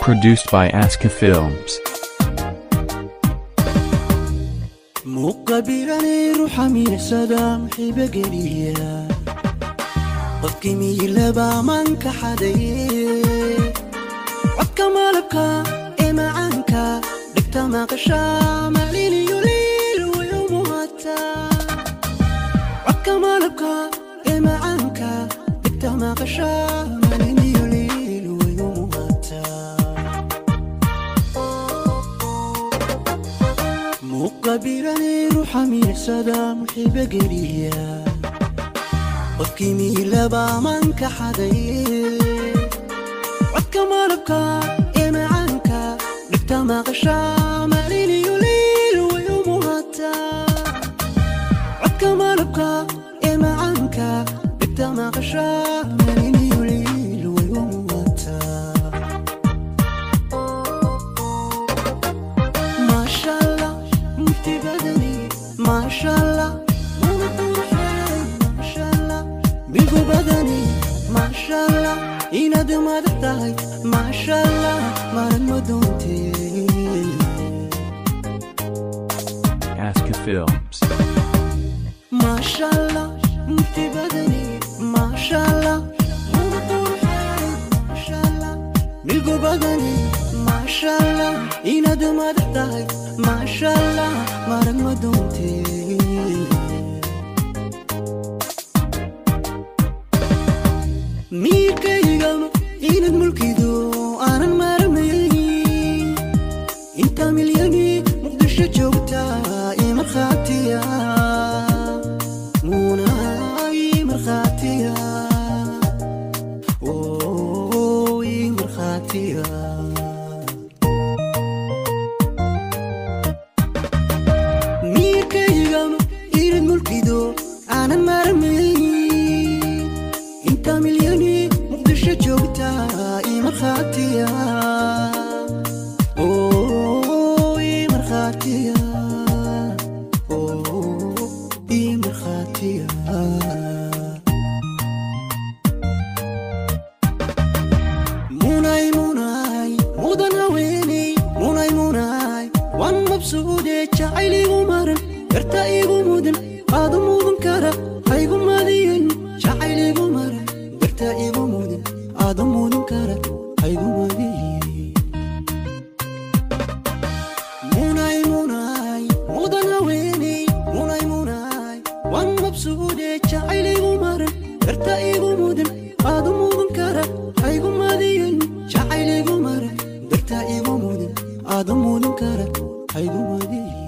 Produced by Aska Films. Muqabilani ruuxa miirsada muxiba geliya qofkii miyilaba manka xaday codka malabka ee macaanka dhigta maqasha maalin iyo leyl wayumuhata codka malabka ee macaanka dhigta maqasha maalin iyo leyl wayumuhata muqabilani ruuxa miirsada muxiba geliya qofkii miyilaba manka xaday codka malabka ee macaanka dhigta maqasha maalin iyo leyl wayumuhata codka malabka ee macaanka dhigta maqasha maalin iyo leyl wayumuhata maasha Allah mufti badani maasha Allah milgu badani maasha Allah inaad madax tahay maasha Allah maran ma doontee Aska Films. maasha Allah mufti badani maasha Allah milgu badani maasha Allah inaad madax tahay maasha Allah maran ma doontee miirkaygama inaad mulkido aanan maarmayn inta milyani Muqdisho joogta ii markhaatiya muuna ii markhaatiya oo ii markhaatiya miirkaygama inaad mulkido aanan maarmayn inta milyani Muqdisho joogta ii markhaatiya oo ii markhaatiya oo ii markhaatiya munay munay mudan haweeney munay munay waan mabsuude jacayl igu maran garta igu mudan aadu mudan kara haygu madiyin jacayl igu maran garta igu mudan aadu mudan kara haygu madiyin munay munay mudan haweeney munay munay waan mabsuude jacayl igu maran garta igu mudan aadu mudan kara haygu madiyin jacayl igu maran garta igu mudan aadu mudan kara haygu madiyin.